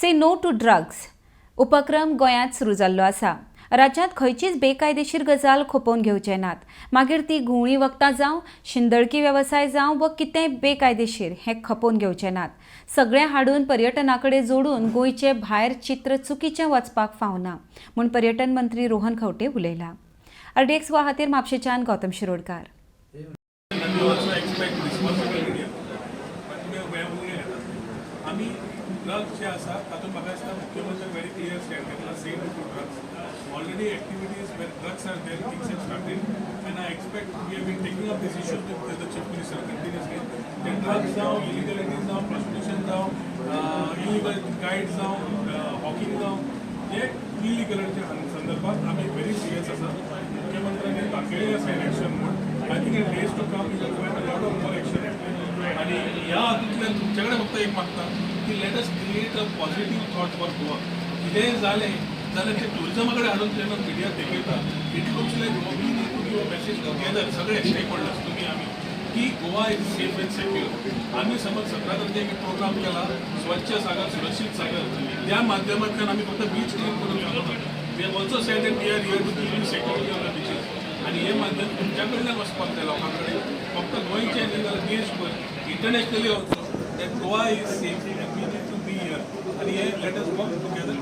Say no to drugs उपक्रम गोंयांत सुरू जाल्लो आसा. राज्यांत खंयचीच बेकायदेशीर गजाल खोपोवन घेवचे नात, मागीर ती घुंवळी वखदां जावं, शिंदळकी वेवसाय जावं वा कितेंय बेकायदेशीर, हें खपोवन घेवचे नात. सगळें हाडून पर्यटना कडेन जोडून गोंयचें भायर चित्र चुकीचें वचपाक फावना म्हूण पर्यटन मंत्री रोहन खंवटे उलयला. आरडीएक्स गोवा खातीर म्हापशेच्यान Gautam Shirodkar. And we also expect responsible media. पण तुमी वेळ उलय येता. आमी ड्रग्स जे आसा तातूंत म्हाका दिसता मुख्यमंत्री व्हेरी क्लियर स्टँड घेतला, say no to drugs. Already activities where drugs are there, things have started, and I expect we have been taking up this issue with the Chief Minister continuously. ते drugs जावं, इलिगलिटीज जावं, prostitution जावं, illegal guide जावं, Hawking जावं, हे इलिगलाच्या संदर्भात आमी very serious आसा. मुख्यमंत्र्यांनी दाखयलें आसा इन एक्शन म्हूण. I think in days to come you will find a lot of more action. आणि ह्या हातूंतल्यान तुमचे कडेन फक्त एक मागता की let us create a positive thought for Goa. कितेंय जालें जाल्यार ते टुरिजमा कडेन हाडून जेन्ना मिडिया दाखयता, it looks like we need to give a message together, सगळे स्टेक होल्डर्स, तुमी आमी, की Goa is safe and secure. आमी समज 17 तारखेक एक प्रोग्राम केला, स्वच्छ सागर सुरक्षित सागर, त्या माध्यमांतल्यान आमी फक्त बीच क्लीन करून सांगना. We have also said that we are here to give you security on the beaches. आनी हे माध्यम तुमच्या कडल्यान वचपाक जाय लोकां कडेन, फक्त गोंयचे न्ही जाल्यार देशभर, internationally also, that Goa is safe and we need to be here. आनी हे let us work together.